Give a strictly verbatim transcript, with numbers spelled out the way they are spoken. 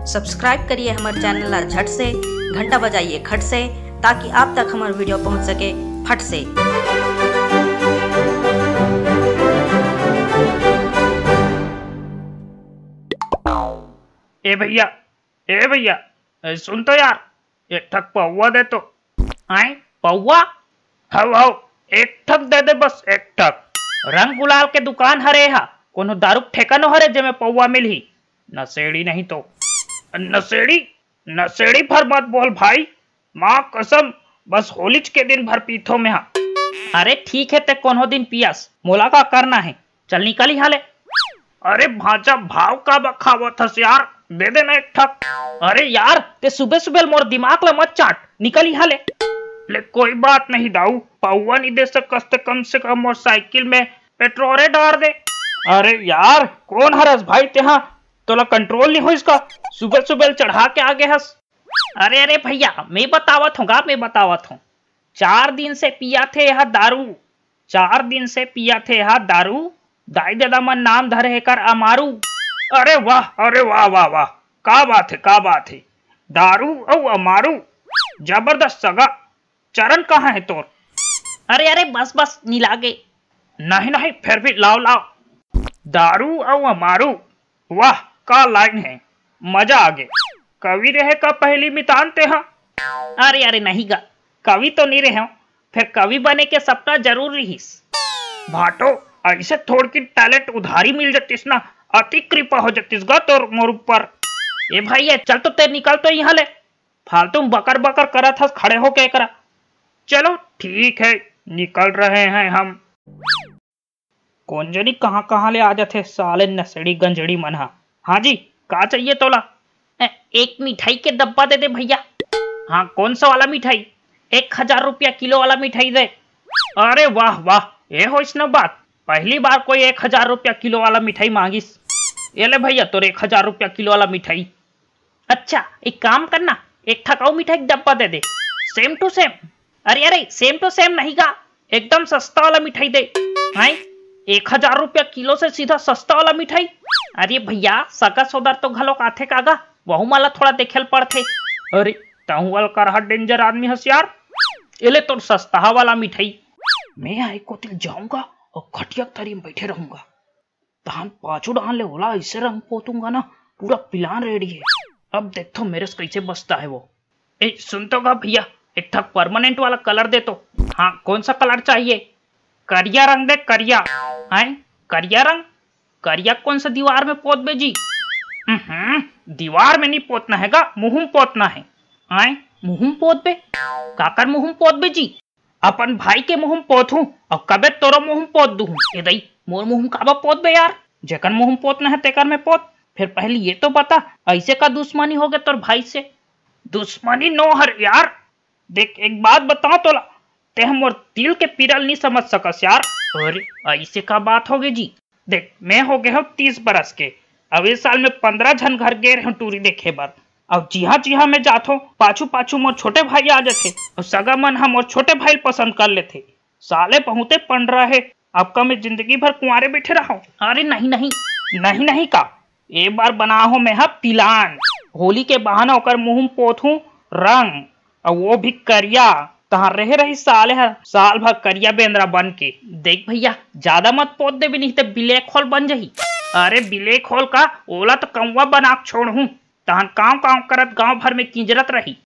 Subscribe करिए हमर channel ला झट से, घंटा बजाइए खट से, ताकि आप तक हमर वीडियो पहुंच सके फट से। ए भैया, ए भैया, ए, सुन तो यार, एक ठक पौवा दे तो। आय, पौवा? हव, हव, एक ठक दे दे बस, एक ठक। रंग गुलाल के दुकान हरे हा, कोनो दारू के ठेका नो हरे जेमे पौवा मिलही? नशेड़ी नहीं तो। नशेड़ी? नशेड़ी भर मत बोल भाई, माँ कसम, बस होलीच के दिन भर पीथो में हा। अरे ठीक है, ते कोनो दिन पियस, मोला का करना है, चल निकल यहाँ ले। अरे भांचा, भाव का बखावत हस यार, दे देना एक ठक। अरे यार, ते सुबह सुबह मोर दिमाग ला मत चाट, निकल यहाँ ले। ले कोई बात नहीं दाऊ, पौवा नहीं दे सकस ते कम से कम मोर साइकिल में पेट्रोले डार दे। अरे यार, कौन हरस भाई तेहा, तोला कंट्रोल नहीं होइस का? सुबह सुबह चढ़ा के आगे हस। अरे अरे भैया, मैं बतावत हूँ गा, मैं बतावत हूँ। चार दिन से पिया थे यह दारू, चार दिन से पिया थे यह दारू, दाई ददा मन नाम धरे हे कर अमारू। अरे वाह, अरे वाह, वाह, वाह, का बात है, का बात है। दारू अउ अमारू, जबरदस्त सगा। चरण कहाँ है तोर? अरे अरे, बस बस, निला गे। नहीं नहीं, फिर भी लाओ लाओ। दारू अउ अमारू, वाह, का लाइन है, मजा आ गे। कवि रहे का पहली मितान तेहा? अरे अरे नहीं गा, कवि तो नहीं रहे, फिर कवि बने के सपना जरूर रहिस। भाटो, ऐसे थोड़की टैलेंट उधारी मिल जातिस ना, अति कृपा हो जातिस गा तोर मोर ऊपर। ए भाई, ये चल तो, ते निकल तो यहाँ ले, फालतू में बकर बकर करत हस खड़े होके एकरा। चलो ठीक है, निकल रहे हैं हम। कोन जनी कहाँ कहाँ ले आ जाथे साले नशेड़ी गंजेड़ी मन हा। हाँ जी, का चाहिए तोला? ए, एक मिठाई के डब्बा दे दे भैया। हाँ, कौन सा वाला मिठाई? एक हजार रुपया किलो वाला मिठाई दे। अरे वाह वाह, ये होइस न बात, पहली बार कोई एक हजार रुपया किलो वाला मिठाई मांगिस। ये ले भैया, तोर एक हजार रुपया किलो वाला मिठाई। अच्छा, एक काम करना, एक ठक अउ मिठाई के डब्बा दे दे, सेम टू सेम। अरे अरे, सेम टू सेम नहीं गा, एकदम सस्ता वाला मिठाई दे। हैं, एक हजार रुपया किलो से सीधा सस्ता वाला मिठाई? अरे भैया, सगा सोदर तो घलोक आथे का गा, वहू मन ला थोड़ा देखे ल पड़थे। अरे, तहूँ वाला करहा डेंजर आदमी हस यार। ए ले तोर सस्ता वाला मिठाई। मैं हा एक कोती ले जाऊंगा अउ खटिया के तरी में बैठे रहूंगा। तहान पाछू डाहन ले ओला ऐसे रंग पोतूंगा ना, पूरा पिलान रेडी है। अब देखथो मेरे से कैसे बचता है वो। ए, सुन तो गा भैया, एक ठक परमानेंट वाला कलर दे तो। हाँ, कौन सा कलर चाहिए? करिया रंग दे, करिया। हैं, करिया रंग? करिया कौन सा दीवार में पोतबे जी? हम्म, दीवार में नहीं पोतना है गा, मुंह में पोतना है। हैं, मुंह में पोतबे? काकर मुंह में पोतबे जी? अपन भाई के मुंह में पोतहूं अउ कबे तोरो मुंह में पोत दूहूं। ए दई, मोर मुंह में काबर पोतबे यार? जेकर मुंह में पोतना है तेकर में पोत। फिर पहले ये तो बता, ऐसे का दुश्मनी हो गया तोर भाई से? दुश्मनी नो हर यार, देख एक बात बताओ तोला, तेह मोर दिल के पीरा ल नहीं समझ सकस यार। अरे, ऐसे का बात हो गई जी? देख, मैं हो गए हूँ तीस बरस के, अब इस साल में पंद्रह झन घर गे रहे टूरी देखे बर। अब जिहा जिहा मैं जाथो, पाछू पाछू मोर छोटे भाई आ जाथे, अउ सगा मन हा मोर छोटे भाई ल पसंद कर लेथे। साले बहुते पंडरा हे, अब का मैं जिंदगी भर कुंवारे बैठे रहूं? अरे नहीं नहीं। नहीं नहीं का, ए बार बना हो मैं हा पिलान। होली के बहाना ओकर मुंह में पोथूं रंग, अउ वो भी करिया। तहां रहे रही साले हर साल भर करिया बेंदरा बन के। देख भैया, ज्यादा मत पोत देबे, नहीं ते ब्लैक होल बन जही। अरे ब्लैक होल का, ओला तो कौवा बना के छोड़हूं। तहन कांव कांव करत गांव भर में किंजरत रही।